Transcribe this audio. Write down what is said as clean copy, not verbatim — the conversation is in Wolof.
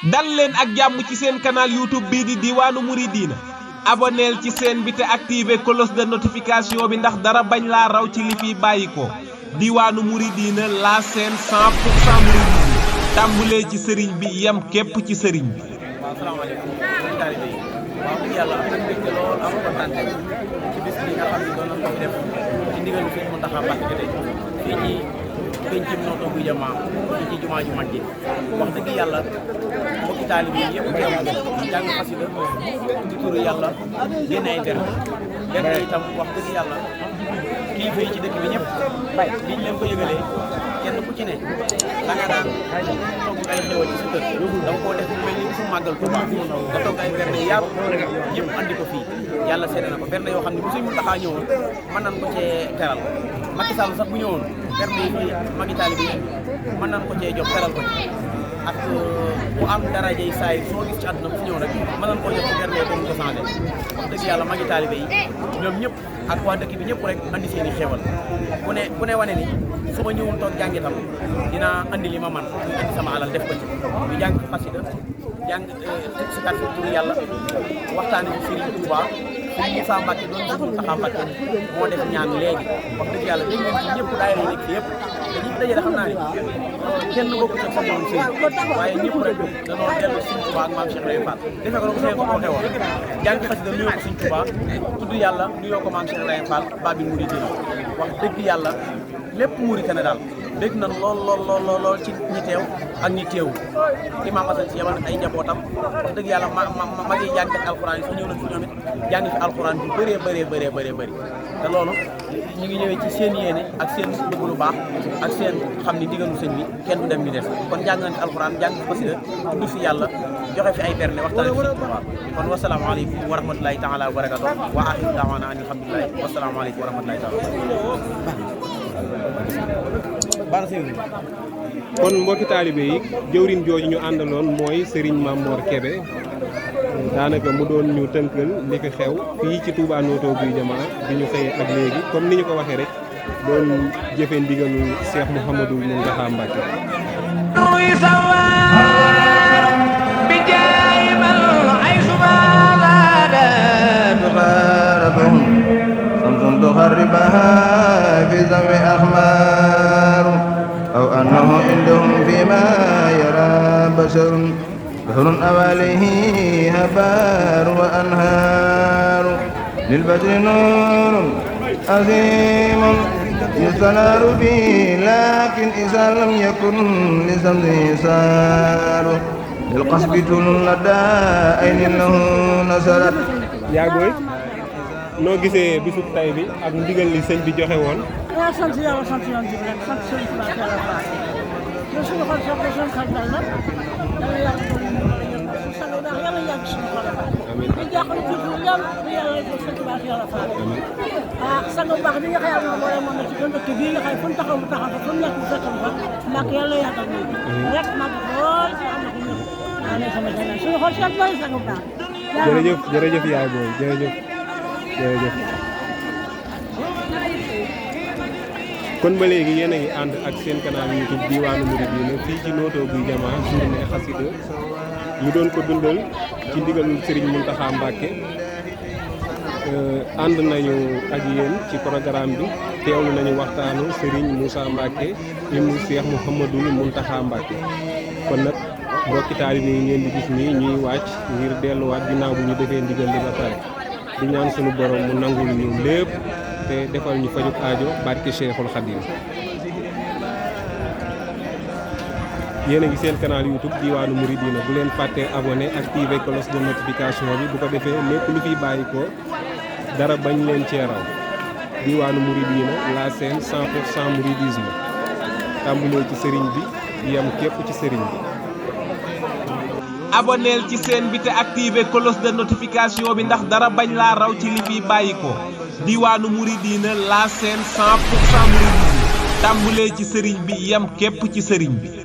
dal leen ak jàmm ci seen canal YouTube bii di Diwaanu Mouridina abonneel ci seen bi te activé cloche de notification bi ndax dara bañ laa raw ci li fi bàyyi ko Diwaanu Mouridina la chaîne 100% mouridisme tàmbulee ci sëriñ bi yem képp ci sëriñ bi. waaw salaamaaleykum taalibe yi waaw dëgg yàlla am nañ mbégte lool am kontaan ci bis bi nga xam ne doon nañ ko fi def ci ndigalu Sëriñ Mountakha Mbacké tey fii ci pencum Notto Gouye Diama fii ci jumaa ju mag ji wax dëgg yàlla mbokki taalibe yi yëpp teew jàng xasida di turu yàlla génn ay berne itam wax dëgg yàlla kilifa yi ci dëkk bi ñëpp liñ leen ko yëgalee kenn ku ci ne da nga daan togg ay xewal ci sa kër da nga koo def mel ni su màggal ko baax nga togg ay berne yaatu yëpp andi ko fii yàlla seede na ko berne yoo xam ne bu Sëriñ Mountakha ñëwoon mën nañ ko cee teral Macky Sall sax bu ñëwoon berne yi fii magi taalibe yi mën nañ ko cee jox teral ko ci ak bu am daraja yi saa yi soo gis ci àdduna bu fi ñëw rek mën nañ koo jox ci berne yi ko changé wax dëgg yàlla magi taalibe yi ñoom ñëpp ak waa dëkk bi ñëpp rek andi seen i xewal ku ne wane ni su ma ñëwoon toog jàng itam dinaa andi li ma man andi sama alal def ko ci ñu jàng xasida jàng si kàddu turu yàlla waxtaane ci Serigne Touba Serigne Moussa Mbacké doon Serigne Mountakha Mbacké moo def ñaan léegi wax dëgg yàlla dégg ngeen ci ñëpp daayira yi nekk fi yëpp dañuy daje da xam naa ni kenn bokku ci sa moom Serigne waaye ñëpp rek dañoo dellu Serigne Touba ak Maam Cheikh Ibrahima Fall defe ko seen ko waxee woon jàng xasida nuyoo ko Serigne Touba tudd yàlla nuyoo ko Maam Cheikh Ibrahima Fall Babil Mouridina wax dëgg yàlla lépp muuri ka ne daal dégg nañ lool ci ñi teew ak ñi teewu Imam Assane si yabal ay njabootam wax dëgg yàlla ma ngi jàng alxuraan yi sax ñëw nañ fi ñoom it jàng fi alxuraan bi bëree te loolu ñu ngi ñëwee ci seen yéene ak seen bëgg lu baax ak seen xam ni diggalu sëñ bi kenn du dem ñu des kon jàng nañ fi alxuraan jàng fi xasida tudd fi yàlla joxe fi ay berne waxtaan fi Sëñ Tuubaa kon wasalaamaaleykum wa rahmatulahi taala wa barakatu wa axiru daawaana an alhamdulilahi wasalaamaaleykum wa rahmatulahi taala kon mbokki taalibe yi jëwriñ jooju ñu àndaloon mooy Serigne Mamor Kébé daanaka mu doon ñu tënkal li fi xew fii ci Touba Notto Gouye Diama bi ñu xëyee ak léegi comme ni ñu ko waxee rek doon jëfe ndigalu Cheikh Mouhamadou Mountakha Mbacké أو أنه عندهم فيما يرى بشر بحر أواليه هبار وأنهار للبدر نور عظيم يستنار به لكن إذا لم يكن لزمزه سار للقصب طول لدى أين له نزلت yaa booy noo gisee bisub tay bi ak ndigal li sëñ bi joxe woon. waaw sant yàlla sant yoon bi rek sant sëñ Tuubaa yàlla baax na suñu xol soxla suñu xel dal na yàlla yàlla sang baax yàlla yàgg suñu xol amiin di jàppale ci yàlla sëñ Tuubaa yàlla baax ah sang baax bi nga xam ne mooy moom ci dëkk bii nga xam fu mu taxaw mu taxaw fa fu mu nekk mu fekkal fa mag yàlla yàggal ñu rek mag lool ci am na ko ñëpp waaw ne sama jana suñu xol seet mooy sang baax jërëjëf yaay booy jërëjëf kon ba léegi yéen a ngi ànd ak seen canal YouTube Diwaanu Mouridina fii ci Notto Gouye Diama journée xasida ñu doon ko dundal ci ndigalul Serigne Mountakha Mbacké ànd nañu ak yéen ci programme bi teewlu nañu waxtaanu Serigne Moussa Mbacké ibnu Cheikh Mouhamadou Mountakha Mbacké kon nag mbokki taalibe yi ngeen di gis nii ñuy wàcc ngir delluwaat ginnaaw bu ñu defee ndigal li ba pare di ñaan sunu borom mu nangul ñu lépp te defal ñu fajuk aajo barke Cheikhul Khadim yéen a ngi seen canal YouTube Diwaanu Mouridina bu leen fàttee abonné activé cloche de notification bi bu ko defee lépp lu fiy bàyyi ko dara bañ leen cee raw Diwaanu Mouridina la chaîne 100% mouridisme tàmbulee ci sëriñ bi yem képp ci sëriñ bi. abonneel ci seen bi te activé cloche de notification bi ndax dara bañ laa raw ci li fi bàyyi ko Diwaanu Mouridina la chaîne 100% mouridisme tàmbulee ci sëriñ bi yem képp ci sëriñ bi.